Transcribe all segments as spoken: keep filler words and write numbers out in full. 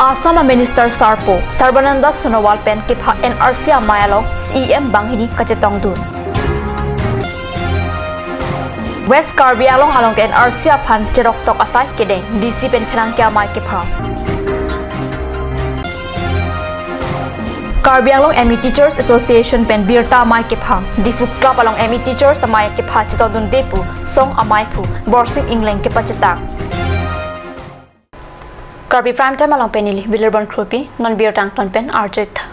Assam a Minister Sarpo Sarbananda Sonowal pen kepha N R C amei along C E M banghini kachetongdun. West Karbi Anglong along N R C aphan cheroktok asai kedeng, D C pen pherangke amei kepha. Karbi Anglong M E Teachers Association pen birta amei kepha, Diphu Club along M E Teachers amei kepha chetongdunde pu song amei aphu Borsing Engleng kepachetang. Karbi Prime Time along pen neli Bilerbon Kropi, non birta angton pen arjuik tha.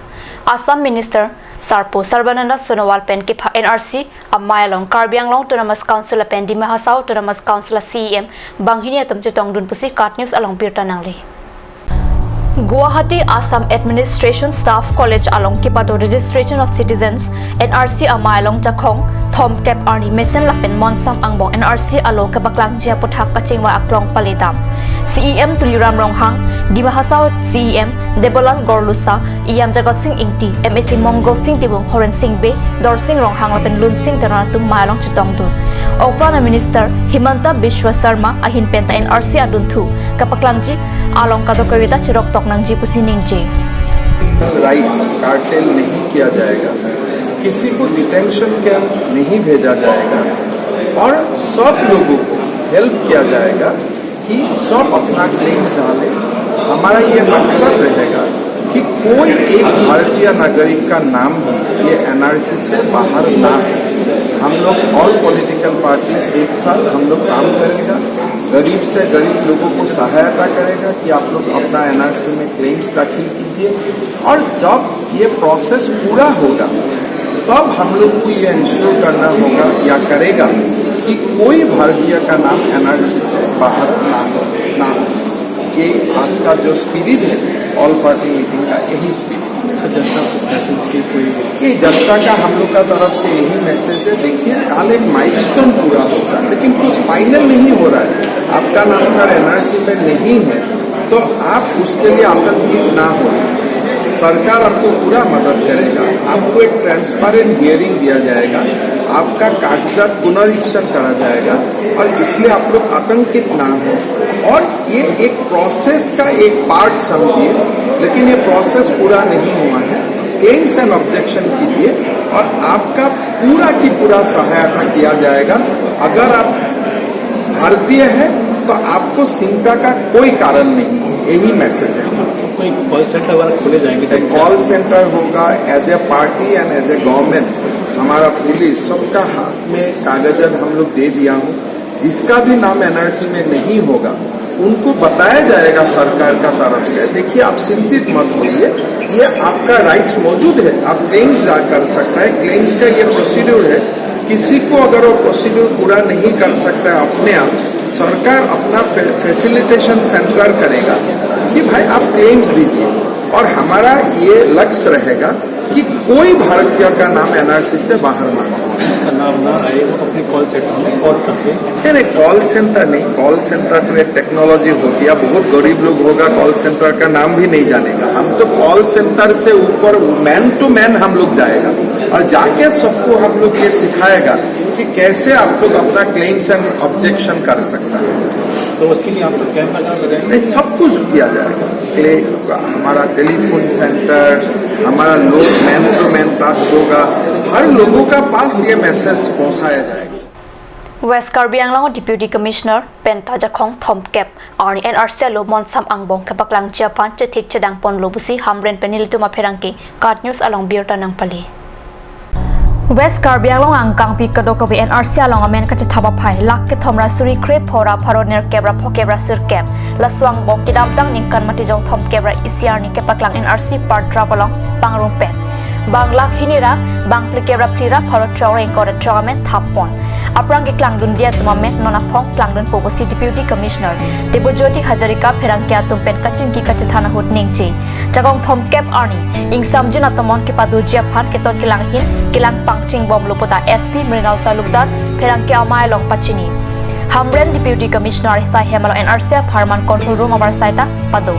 Assam Minister Sarpo Sarbananda Sonowal pen kepha N R C amei along Karbi Anglong Autonomous Council lapen Dima Hasao Autonomous Council a C E M banghini atum chetongdun pusi KAT News along birta nangle. Guwahati Assam Administration Staff College along kepado Registration of Citizens N R C amei along Jakhong thomkep arni mesen lapen Monsam angbong N R C alo kepaklangji aputhak kachingvai aklong paledam. C E M Tuliram Ronghang, Dima Hasao C E M Debolal Gorlosa, E M Jagat Sing Ingti, M A C Mongal Sing Timung, Horen Sing Bey, Dorsing Ronghang lapen Lunsing Teron atum amei along chetongdun. Okra na Minister Himanta Biswa Sarma ahin penta N R C adunthu kepaklangji along kadokave ta cheroktok nangji pusi ningje. Rights cartel नहीं किया जाएगा, किसी को detention camp नहीं भेजा जाएगा और सब लोगों को हेल्प किया जाएगा कि सब अपना क्लेम्स डालें। हमारा ये मकसद रहेगा कि कोई एक भारतीय नागरिक का नाम भी ये एनआरसी से बाहर ना हो। हम लोग ऑल पॉलिटिकल पार्टीज एक साथ हम लोग काम करेगा, गरीब से गरीब लोगों को सहायता करेगा कि आप लोग अपना एनआरसी में क्लेम्स दाखिल कीजिए और जब ये प्रोसेस पूरा होगा तब हम लोग को ये इंश्योर करना होगा या करेगा कि कोई भारतीय का नाम एनआरसी से बाहर ना हो, ना हो। ये आज का जो स्पिरिट है ऑल पार्टी मीटिंग का, यही स्पिरिट। जनता को मैसेज की कोई ये जनता का हम लोग का तरफ से यही मैसेज है। देखिए, कल एक माइलस्टोन पूरा होगा, लेकिन कुछ फाइनल नहीं हो रहा है। आपका नाम अगर एनआरसी में नहीं है तो आप उसके लिए आतंकित ना हो। सरकार आपको पूरा मदद करेगा, आपको एक ट्रांसपेरेंट हियरिंग दिया जाएगा, आपका कागजात पुनरीक्षण करा जाएगा और इसलिए आप लोग आतंकित ना हो। और ये एक प्रोसेस का एक पार्ट समझिए, लेकिन ये प्रोसेस पूरा नहीं हुआ है। क्लेम्स एंड ऑब्जेक्शन कीजिए और आपका पूरा की पूरा सहायता किया जाएगा। अगर आप भारतीय हैं तो आपको चिंता का कोई कारण नहीं है, यही मैसेज है। कोई कॉल सेंटर वगैरह खोले जाएंगे कॉल सेंटर होगा। As a party and as a government हमारा पुलिस सबका हाथ में कागजात हम लोग दे दिया हूँ। जिसका भी नाम एनआरसी में नहीं होगा उनको बताया जाएगा सरकार का तरफ से, देखिए, आप चिंतित मत होइए, ये आपका राइट्स मौजूद है, आप क्लेम्स जा कर सकता है। क्लेम्स का ये प्रोसीड्यूर है। किसी को अगर वो प्रोसीड्यूर पूरा नहीं कर सकता है अपने आप, सरकार अपना फैसिलिटेशन सेंटर करेगा कि भाई आप क्लेम्स दीजिए। और हमारा ये लक्ष्य रहेगा कि कोई भारतीय का नाम एनआरसी से बाहर ना हो। का नाम ना आए, वो अपने कॉल सेंटर में कॉल करके नहीं नहीं, कॉल सेंटर नहीं, कॉल सेंटर तो एक टेक्नोलॉजी हो गया, बहुत गरीब लोग होगा, कॉल सेंटर का नाम भी नहीं जानेगा। हम तो कॉल सेंटर से ऊपर मैन टू मैन हम लोग जाएगा और जाके सबको हम लोग ये सिखाएगा कि कैसे आप लोग अपना क्लेम्स एंड ऑब्जेक्शन कर सकता है। तो उसके लिए आपको कैंप वगैरह लगाएंगे नहीं, सब कुछ किया जाएगा। क्ले हमारा टेलीफोन सेंटर, हमारा लोग मैन टू मैन टच होगा, हर लोगों का पास ये मैसेज पहुंचाया जाएगा। West Karbi Anglong Deputy Commissioner penta Jakhong thomkep arni N R C alo Monsam angbong kepaklangji aphan chethik chedang ponlo pusi Hamren pen nelitum apherangke KAT News along birta nangpale. West Karbi Anglong angkangpi kadokave N R C along amen kachethap aphai lakh kethom ra suri kre pho ra pharo nerkep ra phokep ra sirkep, laso angbong kedamtang ningkan Matijong thomkep ra isi arni kepaklang N R C part draft along pangrum pen bang lakh hini ra bang phlikep ra phli ra pharo throk ra ingkoi ra throk amen thap pon. Aphrang keklangdunde atum amen non aphong klangdunpo pusi Deputy Commissioner Debojyoti Hazarika pherangke atum pen kachingki kachethan ahut ningje. Jakhong thomkep arni ingsamjin atomon kepadoji aphan keton kelang ahin kelang pangching bomlo puta S P Mrinal Talukdar pherangke amei along pachini. Hamren Deputy Commissioner sai hem along N R C apharman control room abar saita pado.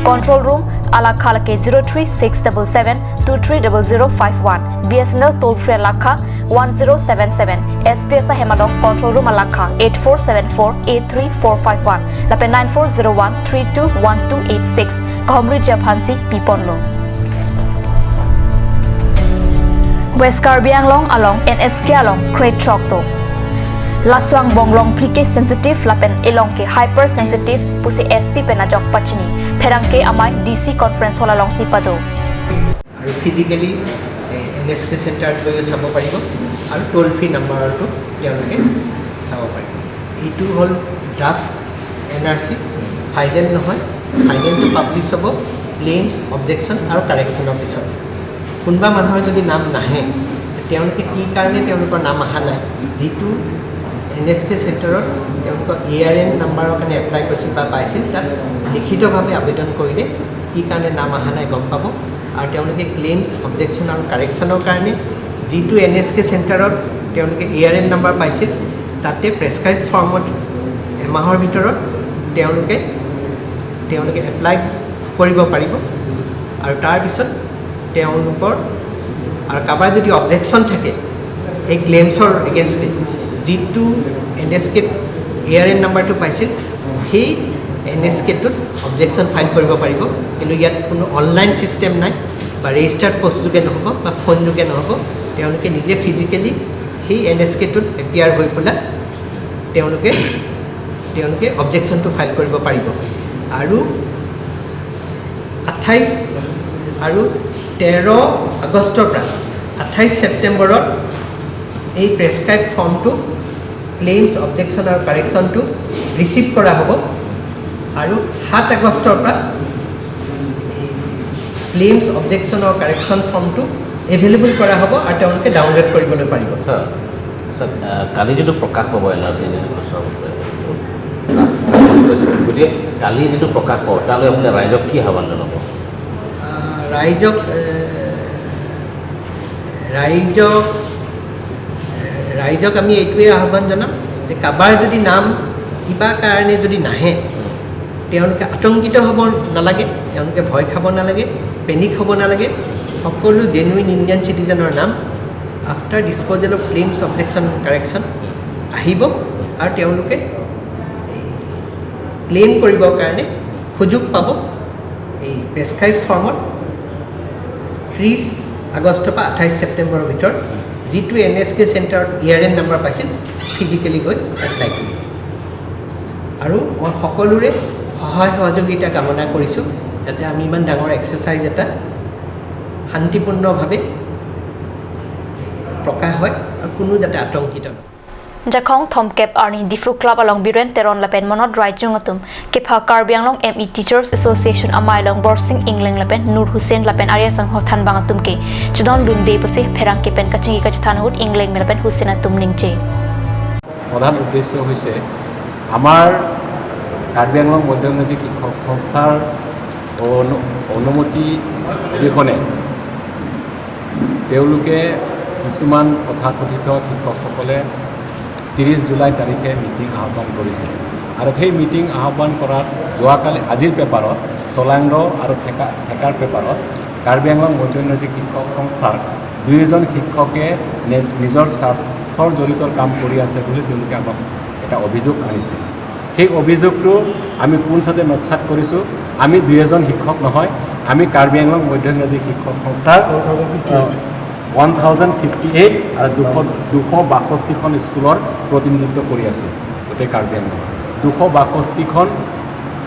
Control room alakha lake zero three six double seven two three double zero five one. B S N L toll free alakha one zero seven seven. S B S ahem along control room alakha eight four seven four eight three four five one lapen nine four zero one three two one two eight six. Kahumri ji aphansi piponlo. West Karbi Anglong along N S K along krethrok do. Laso angbong longphli ke sensitive lapen elong ke hypersensitive pusi S P pen ajok pachini. Pherangke amei D C conference hall alongsi pado. আৰু physically N S কে চেণ্টাৰত গৈও চাব পাৰিব আৰু toll free নাম্বাৰটো তেওঁলোকে চাব পাৰিব। এইটো হ'ল ড্ৰাফ্ট এন আৰ চি, ফাইনেল নহয়। ফাইনেলটো পাব্লিছ হ'ব ক্লেইমছ, অবজেকশ্যন আৰু কাৰেকশ্যনৰ পিছত। কোনোবা মানুহৰ যদি নাম নাহে, তেওঁলোকে কি কাৰণে তেওঁলোকৰ নাম অহা নাই, যিটো এন এছ কে চেণ্টাৰত তেওঁলোকৰ এ আৰ এন নাম্বাৰৰ কাৰণে এপ্লাই কৰিছিল বা পাইছিল, তাত লিখিতভাৱে আবেদন কৰিলে কি কাৰণে নাম অহা নাই গম পাব। আৰু তেওঁলোকে ক্লেইমছ, অবজেকশ্যন আৰু কাৰেকশ্যনৰ কাৰণে যিটো এন এছ কে চেণ্টাৰত তেওঁলোকে এ আৰ এন নাম্বাৰ পাইছিল, তাতে প্ৰেছক্ৰাইব ফৰ্মত এমাহৰ ভিতৰত তেওঁলোকে তেওঁলোকে এপ্লাই কৰিব পাৰিব। আৰু তাৰপিছত তেওঁলোকৰ আৰু কাৰোবাৰ যদি অবজেকশ্যন থাকে এই ক্লেইমছৰ এগেইনষ্টে, যিটো এন এছ কেত এ আৰ এন নাম্বাৰটো পাইছিল, সেই এন এছ কেটোত অবজেকশ্যন ফাইল কৰিব পাৰিব। কিন্তু ইয়াত কোনো অনলাইন ছিষ্টেম নাই বা ৰেজিষ্টাৰ্ড পোষ্ট যোগে নহ'ব বা ফোন যোগে নহ'ব। তেওঁলোকে নিজে ফিজিকেলি সেই এন এছ কেটোত এপিয়াৰ হৈ পেলাই তেওঁলোকে তেওঁলোকে অবজেকশ্যনটো ফাইল কৰিব পাৰিব। আৰু আঠাইছ আৰু তেৰ আগষ্টৰ পৰা আঠাইছ ছেপ্টেম্বৰত এই প্ৰেছক্ৰাইব ফৰ্মটো, ক্লেইমছ, অবজেকশ্যন আৰু কাৰেকশ্যনটো ৰিচিভ কৰা হ'ব। আৰু সাত আগষ্টৰ পৰা এই ক্লেইমছ, অবজেকশ্যন আৰু কাৰেকশ্যন ফৰ্মটো এভেইলেবল কৰা হ'ব আৰু তেওঁলোকে ডাউনলোড কৰিবলৈ পাৰিব। ছাৰ, ছাৰ, আহ, কালি যিটো প্ৰকাশ পাব এন আৰ চি যিটো গোচৰ, গতিকে কালি যিটো প্ৰকাশ পাব, তালৈ আপুনি ৰাইজক কি আহ্বান জনাব? ৰাইজক এ, ৰাইজক এ, ৰাইজক আমি এইটোৱে আহ্বান জনাম যে কাৰোবাৰ যদি নাম কিবা কাৰণে যদি নাহে, তেওঁলোকে আতংকিত হ'ব নালাগে, তেওঁলোকে ভয় খাব নালাগে, পেনিক হ'ব নালাগে। সকলো জেনুইন ইণ্ডিয়ান চিটিজেনৰ নাম after disposal of claims, objection, correction আহিব আৰু তেওঁলোকে ক্লেইম কৰিবৰ কাৰণে সুযোগ পাব। এই প্ৰেছক্ৰাইব ফৰ্মত ত্ৰিছ আগষ্টৰ পৰা আঠাইছ ছেপ্টেম্বৰৰ ভিতৰত যিটো এন এছ কে চেণ্টাৰত এ আৰ এন নাম্বাৰ পাইছিল, ফিজিকেলি গৈ এপ্লাই কৰিব। আৰু মই সকলোৰে সহায় সহযোগিতা কামনা কৰিছোঁ, যাতে আমি ইমান ডাঙৰ এক্সাৰচাইজ এটা শান্তিপূৰ্ণভাৱে প্ৰকাশ হয় আৰু কোনো যাতে আতংকিত নহয়। Jakong thomkep arni Diphu Club along Biren Teron lapen Monot Raijung atum kepha Karbi Anglong M E Teachers Association amei along Borsing Engleng lapen Nur Hussain lapen Arya Sangho Thanbang atum ke chedon dunde pusi pherangke pen kachingki kachethan ahut Engleng lapen Hussain atum ningje. প্ৰধান উদ্দেশ্য হৈছে আমাৰ কাৰ্বি আংলং মধ্য ইংৰাজী শিক্ষক সংস্থাৰ অনু- অনুমতি অবিহনে তেওঁলোকে কিছুমান তথাকথিত শিক্ষকসকলে ত্ৰিছ জুলাই তাৰিখে মিটিং আহ্বান কৰিছিল আৰু সেই মিটিং আহ্বান কৰাত যোৱাকালি আজিৰ পেপাৰত চলাংৰ আৰু ফেকা ফেকাৰ পেপাৰত কাৰ্বি আংলং মধ্য ইংৰাজী শিক্ষক সংস্থাৰ দুই এজন শিক্ষকে নে- নিজৰ স্বাৰ্থৰ জড়িত কাম কৰি আছে বুলি তেওঁলোকে আমাক এটা অভিযোগ আনিছিল। সেই অভিযোগটো আমি কোন চাতে নৎসাত কৰিছোঁ। আমি দুই এজন শিক্ষক নহয়, আমি কাৰ্বি আংলং মধ্য ইংৰাজী শিক্ষক সংস্থাৰ ওৱান থাউজেণ্ড ফিফটি এইট আৰু দুশ দুশ বাষষ্ঠিখন স্কুলৰ প্ৰতিনিধিত্ব কৰি আছোঁ গোটেই কাৰ্বি আংলং। দুশ বাষষ্ঠিখন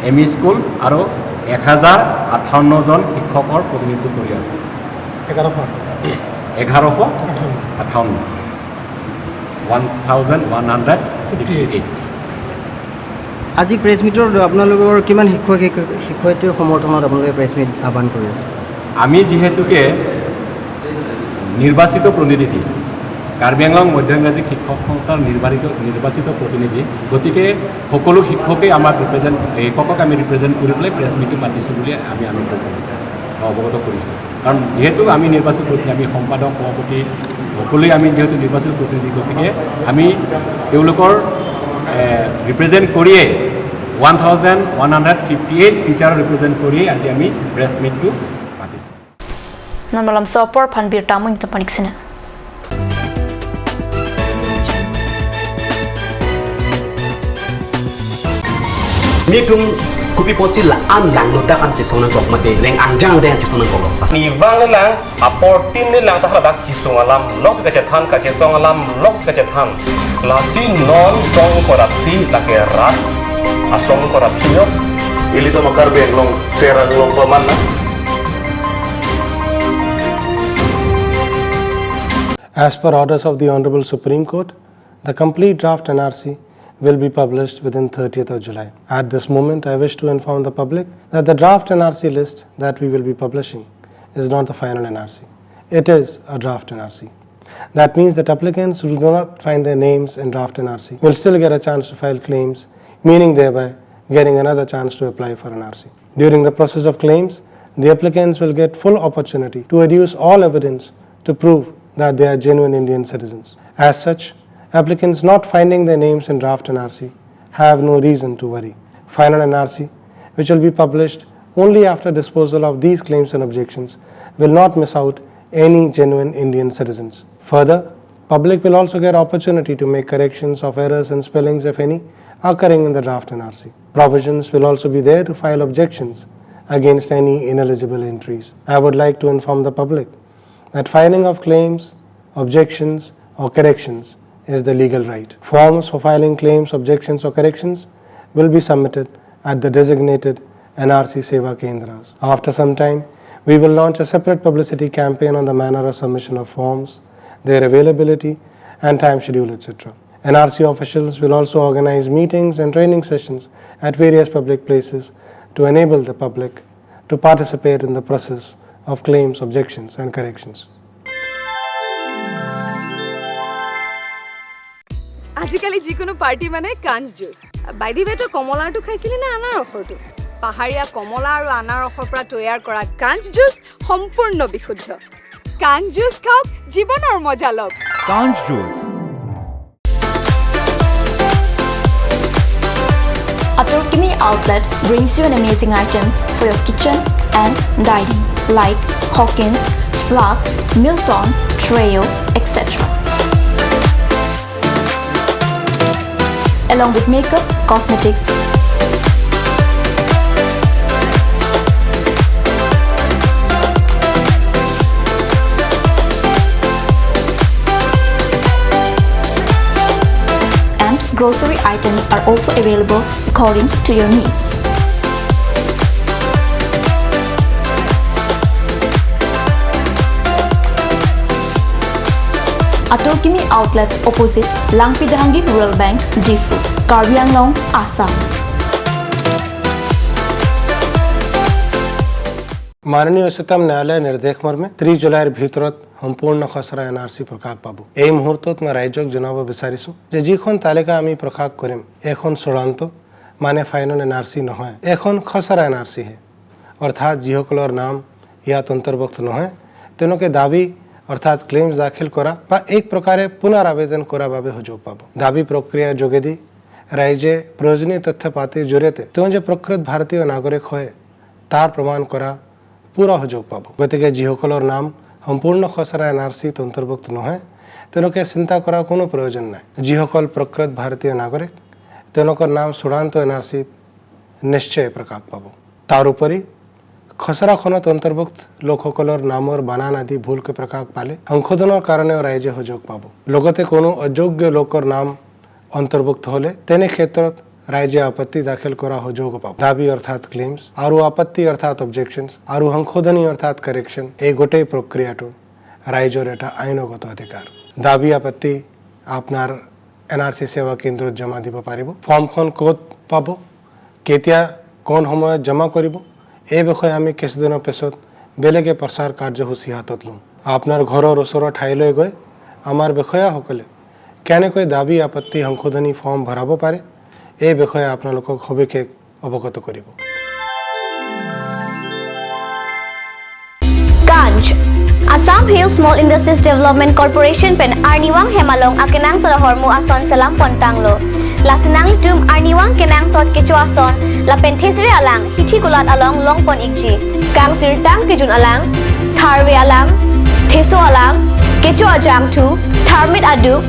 এম ই স্কুল আৰু এক হাজাৰ আঠাৱন্নজন শিক্ষকৰ প্ৰতিনিধিত্ব কৰি আছোঁ। এঘাৰশ এঘাৰশ আঠাৱন্ন, one thousand one hundred fifty eight. আজি প্ৰেছ মিটত আপোনালোকৰ কিমান শিক্ষক শিক্ষক- শিক্ষয়িত্ৰীৰ সমৰ্থনত আপোনালোকে প্ৰেছ মিট আহ্বান কৰি আছে? আমি যিহেতুকে নিৰ্বাচিত প্ৰতিনিধি, কাৰ্বি আংলং মধ্য ইংৰাজী শিক্ষক সংস্থাৰ নিৰ্বাচিত নিৰ্বাচিত প্ৰতিনিধি, গতিকে সকলো শিক্ষকেই আমাক ৰিপ্ৰেজেণ্ট শিক্ষকক আমি ৰিপ্ৰেজেণ্ট কৰি পেলাই প্ৰেছ মিটটো মাতিছোঁ বুলি আমি আমি অৱগত কৰিছোঁ। কাৰণ যিহেতু আমি নিৰ্বাচিত কৰিছিলোঁ, আমি সম্পাদক, সভাপতি সকলোৱে আমি যিহেতু নিৰ্বাচিত প্ৰতিনিধি, গতিকে আমি তেওঁলোকৰ ৰিপ্ৰেজেণ্ট কৰিয়ে one thousand one hundred fifty eight teacher represent কৰি আজি আমি প্ৰেছ মিটটো মাতিছোঁ। Non malom so apor aphan birta amui ta panik sina. Netum kopi pusi la-an langno ta an chesong nangkok mate reng angjang ta an chesong nangkok. Ni vanglelang apor tinlelang ta haladak kesung alam lok si kachethan, kachesong alam lok si kachethan. Lasi non song korapsi lake rat asong korapsi yo. Ilitum a-Karbi Anglong ser Anglong paman na. As per orders of the Honorable Supreme Court, the complete draft N R C will be published within thirtieth of July. At this moment, I wish to inform the public that the draft N R C list that we will be publishing is not the final N R C. It is a draft N R C. That means that applicants who do not find their names in draft N R C will still get a chance to file claims, meaning thereby getting another chance to apply for N R C. During the process of claims, the applicants will get full opportunity to adduce all evidence to prove that they are genuine Indian citizens. As such, applicants not finding their names in draft N R C have no reason to worry. Final N R C, which will be published only after disposal of these claims and objections, will not miss out any genuine Indian citizens. Further, public will also get opportunity to make corrections of errors and spellings, if any, occurring in the draft N R C. Provisions will also be there to file objections against any ineligible entries. I would like to inform the public that filing of claims, objections, or corrections is the legal right. Forms for filing claims, objections, or corrections will be submitted at the designated N R C Seva Kendras. After some time, we will launch a separate publicity campaign on the manner of submission of forms, their availability, and time schedule, et cetera. N R C officials will also organize meetings and training sessions at various public places to enable the public to participate in the process of claims, objections, and corrections. আজিকালি যিকোনো পাৰ্টি মানে কাঞ্চ juice. By the ৱে, তই কমলাৰটো খাইছিলি নে আনাৰসৰটো? পাহাৰীয়া কমলা আৰু আনাৰসৰ পৰা তৈয়াৰ কৰা কাঞ্চ জুচ সম্পূৰ্ণ বিশুদ্ধ। কাঞ্চ জুচ খাওক, জীৱনৰ মজা লওক। Kanch Juice. Atorkimi Outlet brings you an amazing items for your kitchen and dining, like Hawkins, Flux, Milton, Treo, et cetera, along with makeup, cosmetics, and grocery items are also available according to your needs. Atorkimi Outlet, opposite Langpi Dehangi Rural Bank, Diphu, Karbi Anglong, Assam. মাননীয় উচ্চতম ন্যায়ালয়ৰ নিৰ্দেশ মৰ্মে ত্ৰিশ জুলাইৰ ভিতৰত সম্পূৰ্ণ খচৰা এন আৰ চি প্ৰকাশ পাব। এই মুহূৰ্তত মই ৰাইজক জনাব বিচাৰিছো যে যিখন তালিকা আমি প্ৰকাশ কৰিম, এইখন চূড়ান্ত, মানে ফাইনেল এন আৰ চি নহয়, এইখন খচৰা এন আৰ চিহে। অৰ্থাৎ যিসকলৰ নাম ইয়াত অন্তৰ্ভুক্ত নহয়, তেওঁলোকে দাবী অৰ্থাৎ ক্লেইমছ দাখিল কৰা বা এক প্ৰকাৰে পুনৰ আবেদন কৰাৰ বাবে সুযোগ পাব। দাবী প্ৰক্ৰিয়াৰ যোগেদি ৰাইজে প্ৰয়োজনীয় তথ্য পাতিৰ জৰিয়তে তেওঁ যে প্ৰকৃত ভাৰতীয় নাগৰিক হয়, তাৰ প্ৰমাণ কৰা পুৰা সুযোগ পাব। গতিকে যিসকলৰ নাম সম্পূৰ্ণ খচৰা এন আৰ চিত অন্তৰ্ভুক্ত নহয়, তেওঁলোকে চিন্তা কৰাৰ কোনো প্ৰয়োজন নাই। যিসকল প্ৰকৃত ভাৰতীয় নাগৰিক, তেওঁলোকৰ নাম চূড়ান্ত এন আৰ চিত নিশ্চয় প্ৰকাশ পাব। তাৰ উপৰি খচৰাখনত অন্তৰ্ভুক্ত লোকসকলৰ নামৰ বানান আদি ভুলকৈ প্ৰকাশ পালে সংশোধনৰ কাৰণেও ৰাইজে সুযোগ পাব। লগতে কোনো অযোগ্য লোকৰ নাম অন্তৰ্ভুক্ত হ'লে তেনে ক্ষেত্ৰত ৰাইজে আপত্তি দাখিল কৰা সুযোগ পাব। দাবী অৰ্থাৎ ক্লেইমছ আৰু আপত্তি অৰ্থাৎ অবজেকশ্যনছ আৰু সংশোধনী অৰ্থাৎ কাৰেকশ্যন, এই গোটেই প্ৰক্ৰিয়াটো ৰাইজৰ এটা আইনগত অধিকাৰ। দাবী আপত্তি আপোনাৰ এন আৰ চি সেৱা কেন্দ্ৰত জমা দিব পাৰিব। ফৰ্মখন ক'ত পাব, কেতিয়া, কোন সময়ত জমা কৰিব, এই বিষয়ে আমি কিছুদিনৰ পিছত বেলেগে প্ৰচাৰ কাৰ্যসূচী হাতত ল'ম। আপোনাৰ ঘৰৰ ওচৰৰ ঠাইলৈ গৈ আমাৰ বিষয়াসকলে কেনেকৈ দাবী আপত্তি সংশোধনী ফৰ্ম ভৰাব পাৰে, এই বিষয়ে আপোনালোকক সবিশেষ অৱগত কৰিব। Kanch, Assam Hill Small Industries Development Corporation pen arnivang hem along akenangsot ahormu ason selam pontanglo. Lasi nanglitum arnivang kenangsot kecho ason lapen thesere alang hithi kulat along longpon ikji. Kangsirtang kejun alang, tharve alang, theso alang, kecho ajangthu, tharmit aduk,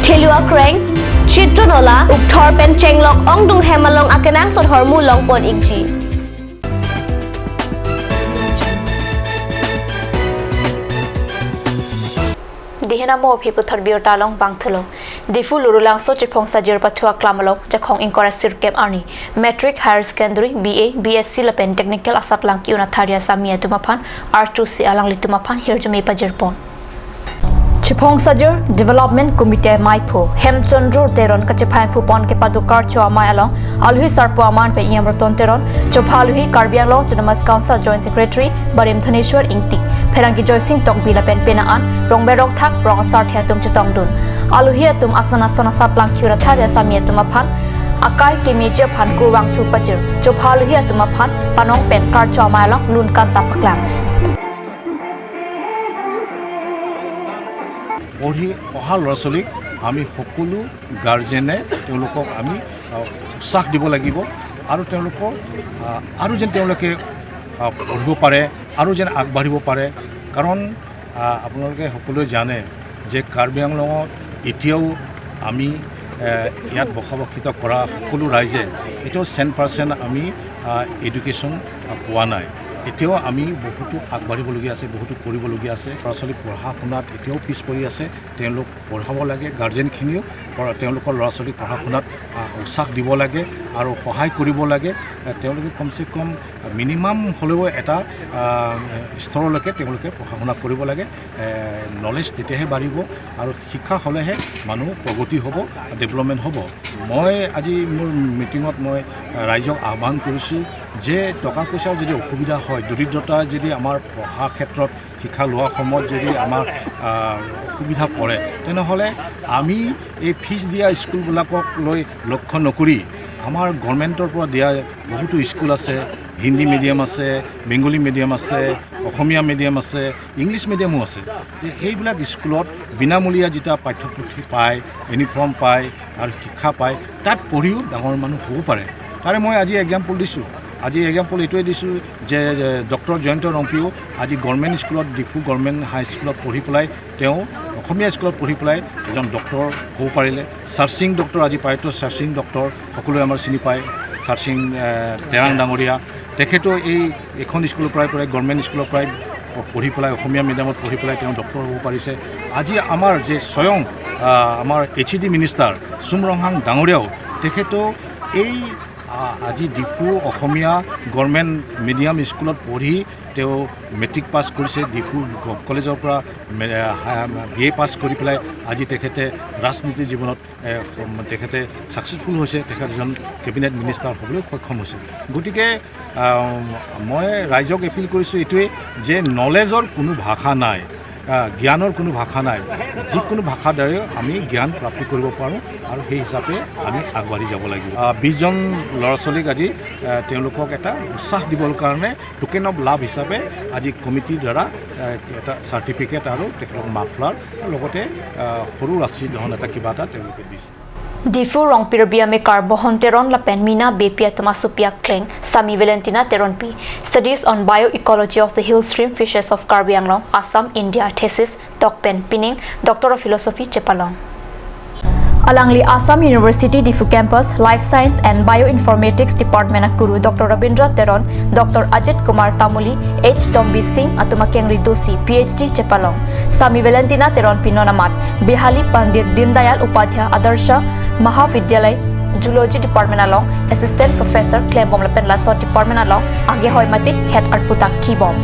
thelu akreng, chitro nola, ukthor pen chenglok ongdung hem along akenangsot ahormu longpon ikji. Dihena mo aphi puthot birta along bangthulo. Diphu Lurulangso Chiphong Sajir pathu aklam along Jakhong ingkoi ra sirkep arni Matric, Higher Secondary, B A, B S C lapen Technical asatlang ki-un athari asami atum aphan artusi alanglitum aphan hirjume pajirpon. Chiphong Sajir Development Committee maiphu Hemchandra Teron kachephai phupon kepado karcho amei along alohi sarpo aman pen E M Roton Teron, chopha alohi Karbi Anglong Autonomous Council Joint Secretary Barim Dhaneshwar Ingti, pherangke Joysing Tokbi lapen penang an rongber rongthak rong asarthe atum chetongdun. Alohi atum ason ason asatlang ki-un athari asami atum aphan akai kemeji aphan kurvangthu pajir. Chopha alohi atum aphan panong pen karcho amei along lun kanta paklang. পঢ়ি অহা ল'ৰা ছোৱালীক আমি সকলো গাৰ্জেনে তেওঁলোকক আমি, আহ, উৎসাহ দিব লাগিব আৰু তেওঁলোকক, আহ, আৰু যেন তেওঁলোকে, আহ, পঢ়িব পাৰে আৰু যেন আগবাঢ়িব পাৰে। কাৰণ, আহ, আপোনালোকে সকলোৱে জানে যে কাৰ্বি আংলঙত এতিয়াও আমি, আহ, ইয়াত বসবাসিত কৰা সকলো ৰাইজে এতিয়াও চেণ্ট পাৰ্চেণ্ট আমি, আহ, এডুকেশ্যন, আহ, পোৱা নাই। এতিয়াও আমি বহুতো আগবাঢ়িবলগীয়া আছে, বহুতো কৰিবলগীয়া আছে। ল'ৰা ছোৱালী পঢ়া শুনাত এতিয়াও পিছ পৰি আছে। তেওঁলোক পঢ়াব লাগে, গাৰ্জেনখিনিও পঢ়া-, তেওঁলোকৰ ল'ৰা ছোৱালীক পঢ়া শুনাত, আহ, উৎসাহ দিব লাগে আৰু সহায় কৰিব লাগে। আহ, তেওঁলোকে কমচে কম মিনিমাম হ'লেও এটা, আহ, স্তৰলৈকে তেওঁলোকে পঢ়া শুনা কৰিব লাগে। এ, নলেজ তেতিয়াহে বাঢ়িব আৰু শিক্ষা হ'লেহে মানুহ প্ৰগতি হ'ব, ডেভেলপমেণ্ট হ'ব। মই আজি মোৰ মিটিঙত মই ৰাইজক আহ্বান কৰিছোঁ যে টকা পইচাৰ যদি অসুবিধা হয়, দৰিদ্ৰতা যদি আমাৰ পঢ়া ক্ষেত্ৰত, শিক্ষা লোৱাৰ সময়ত যদি আমাৰ, আহ, অসুবিধা পৰে, তেনেহ'লে আমি এই ফিজ দিয়া স্কুলবিলাকক লৈ লক্ষ্য নকৰি আমাৰ গভৰ্ণমেণ্টৰ পৰা দিয়া বহুতো স্কুল আছে, হিন্দী মিডিয়াম আছে, বেংগলী মিডিয়াম আছে, অসমীয়া মিডিয়াম আছে, ইংলিছ মিডিয়ামো আছে। এই, সেইবিলাক স্কুলত বিনামূলীয়া যেতিয়া পাঠ্যপুথি পায়, ইউনিফৰ্ম পায় আৰু শিক্ষা পায়, তাত পঢ়িও ডাঙৰ মানুহ হ'ব পাৰে। তাৰে মই আজি এক্সাম্পল দিছোঁ। আজি এক্সাম্পল এইটোৱে দিছোঁ যে, যে ডক্টৰ জয়ন্ত ৰংপিও আজি গভৰ্ণমেণ্ট স্কুলত, ডিফু গভৰ্ণমেণ্ট হাই স্কুলত পঢ়ি পেলাই তেওঁ অসমীয়া স্কুলত পঢ়ি পেলাই এজন ডক্টৰ হ'ব পাৰিলে। চাৰসিং ডক্টৰ, আজি পায়তো চাৰসিং ডক্টৰ সকলোৱে আমাৰ চিনি পায়, চাৰসিং, এ, তেৰাং ডাঙৰীয়া। তেখেতো এই এখন স্কুলৰ পৰাই, পৰাই গভৰ্ণমেণ্ট স্কুলৰ পৰাই পঢ়ি পেলাই, অসমীয়া মিডিয়ামত পঢ়ি পেলাই তেওঁ ডক্টৰ হ'ব পাৰিছে। আজি আমাৰ যে স্বয়ং, আ, আমাৰ এইচ ই ডি মিনিষ্টাৰ চুম ৰংহাং ডাঙৰীয়াও তেখেতো এই, আ, আজি ডিফু অসমীয়া গভৰ্ণমেণ্ট মিডিয়াম স্কুলত পঢ়ি তেওঁ মেট্ৰিক পাছ কৰিছে, ডিফু গ-, কলেজৰ পৰা মে-, আ, বি এ পাছ কৰি পেলাই আজি তেখেতে ৰাজনীতি জীৱনত এ, সম-, তেখেতে ছাকচেছফুল হৈছে, তেখেত এজন কেবিনেট মিনিষ্টাৰ হ'বলৈ সক্ষম হৈছে। গতিকে, আ, মই ৰাইজক এপিল কৰিছোঁ এইটোৱেই যে নলেজৰ কোনো ভাষা নাই, আ, জ্ঞানৰ কোনো ভাষা নাই। যিকোনো ভাষাৰ দ্বাৰাও আমি জ্ঞান প্ৰাপ্তি কৰিব পাৰোঁ আৰু সেই হিচাপে আমি আগবাঢ়ি যাব লাগিব। আ, বিশজন ল'ৰা ছোৱালীক আজি, আ, তেওঁলোকক এটা উৎসাহ দিবৰ কাৰণে টোকেন অফ লাভ হিচাপে আজি কমিটিৰ দ্বাৰা, এ, এটা চাৰ্টিফিকেট আৰু তেখেতক মাফলাৰ আৰু লগতে, আ, সৰু ৰাচি ধন এটা কিবা এটা তেওঁলোকে দিছে। Diphu Rongpir Biamekar Bohon Teron lapen Mina Beypi atum asopi akleng Sami Valentina Teronpi, Studies on Bioecology of the Hill Stream Fishes of Karbi Anglong, Assam, India, thesis tok pen pining Doctor of Philosophy chepalong. Alangli Assam University Diphu Campus Life Science and Bioinformatics Department akuru Doctor Rabindra Teron, Doctor Ajit Kumar Tamuli, H Tombi Singh atum akengri dosi P H D chepalong. Sami Valentina Teronpi non amat Bihali Pandit Deendayal Upadhyay Adarsha Mahavidyalaya Zoology Department along Assistant Professor klembom lapen laso department along agehoi mate het arpu ta kibom.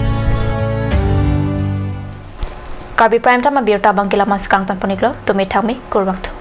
Karbi Prime Time abirta abangke la-an si kangton pon iklo, tumi thakmi, kurvangthu.